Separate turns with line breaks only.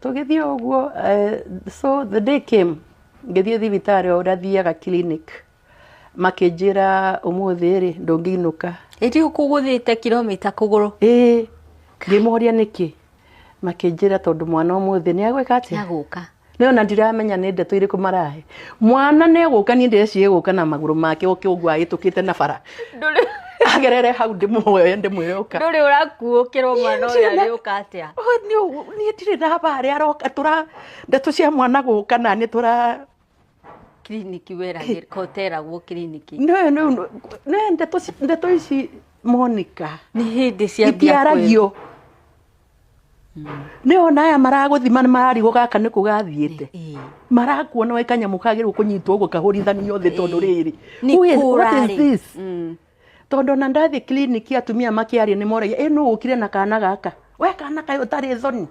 Tũgĩthiĩ o ũguo, so the day came ngĩthiĩ thibitarĩ o ũrĩa thiaga clinic, makĩnjĩra ũmũthĩ rĩ, ndũngĩinũka.
Ĩtĩ ũkũgũthĩte kilomita kũgũrũ?
Ĩĩ. Ngĩmoria nĩkĩ, makĩnjĩra tondũ mwana ũmũthĩ nĩ agwĩka atĩa?
Nĩagũka.
Nĩ ona ndiramenya nĩ ndeto irĩkũ marahe. Mwana nĩ egũka, niĩ ndĩreciria egũka na magũrũ make oke ũguo ahĩtũkĩte na bara.
Ndũrĩ
agerere hau ndĩmuoye ndĩmwĩre ũka.
Ndũrĩ ũrakuũkĩrwo mwana ũyũ arĩũka atĩa?
Niĩ ndirĩ na habarĩ aroka, tũra ndeto cia mwana gũka na nĩ tũra
kiriniki weragĩrwo koteragwo kiriniki.
Nĩ ndeto ici, Monica.
Nĩ hĩndĩ ciambia.
Itiaragio. Nĩ ona aya maragũthima nĩ mararigwo gaka nĩkũ gathiĩte. Marakuona wĩ kanyamũ kagĩrĩirwo kũnyitwo ũguo kahũrithanio thĩ tondũ rĩrĩ.
Nĩ
Who is, what is
kũrarĩ.
this? Tondũ ona ndathiĩ kiriniki atumia makĩaria nĩ moragia, ĩ nũ ũkire na kana gaka? We kana kaĩ ũtarĩ thoni.